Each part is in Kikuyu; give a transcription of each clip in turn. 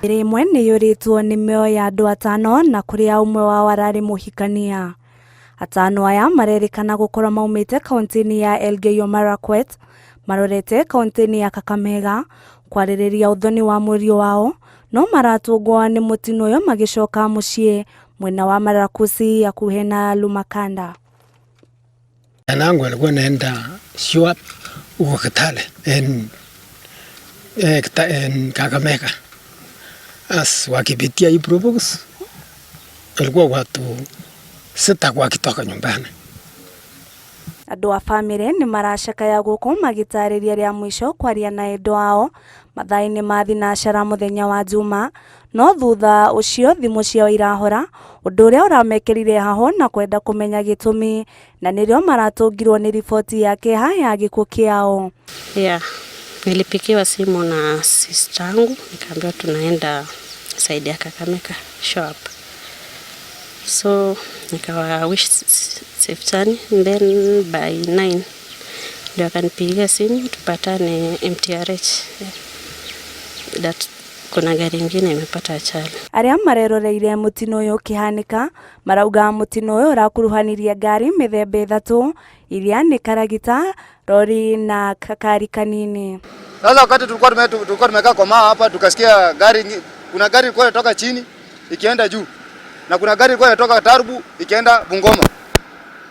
Mĩĩrĩ ĩmwe nĩ yũrĩtwo nĩ mĩoyo ya andũ atano na kũrĩa ũmwe wao ararĩ mũhikania. Atano aya marerĩkana gũkorwo maumĩte kaunti-inĩ ya Elgeyo Marakwet marorete kaunti-inĩ ya Kakamega kwarĩrĩria ũthoni wa mũriũ wao no maratũngwo nĩ mũtino ũyũ magĩcoka mũciĩ mwena wa Marakusi hakuhĩ na Lumakanda. Yanangu alikuwa naenda Shuap huko Kitale en Kakamega. As wakipitia hii Probox walikuwa watu sita wakitoka nyumbani. Andũ a bamĩrĩ nĩ maracakaya gũkũ magĩtarĩria rĩa mũico kwaria na endwa ao mathaa-inĩ ma thinacara mũthenya wa Juma, no thutha ũcio thimũ ciao irahora, ũndũ ũrĩa ũramekĩrire hahũ na kwenda kũmenya gĩtũmi, na nĩrĩo maratũngirwo nĩ riboti ya kĩeha ya gĩkuũ kĩao. Yeah, nilipigiwa simu na sister yangu nikaambiwa tunaenda side ya Kakamega show up. So nikawa wish safe journey and then by 9 ndio akanipigia simu tupatane MTRH that kuna gari ingine imepata ajali. Arĩa mareroreire mũtino ũyũ ũkĩhanĩka marauga mũtino ũyũ ũrakuruhanirie ngari mĩthemba ĩthatũ iria nĩ karagita, rori na kakari kanini. Sasa wakati tulikuwa tumekaa kwa maa hapa, tukasikia gari, kuna gari ilikuwa inatoka chini ikienda juu na kuna gari ilikuwa inatoka Tarbu ikienda Bungoma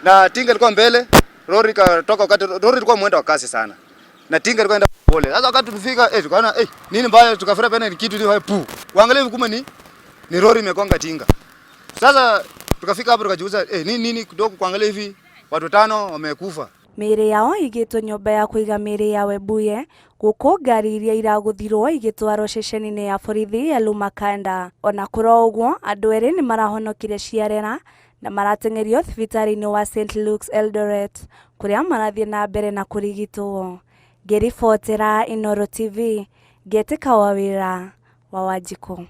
na tinga ilikuwa mbele, lori ikatoka. Wakati lori ilikuwa mwendo wa kasi sana na tinga ilikuwa inaenda pole. Sasa wakati tulifika, tukaona nini mbaya, tukafira pena ni kitu ile pu uangalie hivi, kumbe ni lori imegonga tinga. Sasa tukafika hapo tukajiuliza, nini nini kidogo, kuangalia hivi watu tano wamekufa. Mĩĩrĩ yao ĩigĩtwo nyũmba ya kũiga mĩĩrĩ ya Webuye gũkũ ngari iria iragũthirwo igĩtwarwo ceceni-inĩ ya borithi ya Lumakanda. Ona kũrĩ o ũguo, andũ erĩ nĩ marahonokire ciarera na marateng'erio thibitarĩ-inĩ wa St Luke's Eldoret kũrĩa marathiĩ na mbere na kũrigitwo. Ngĩribotera Inooro TV, Ngĩtĩka Wawĩra wa Wanjikũ.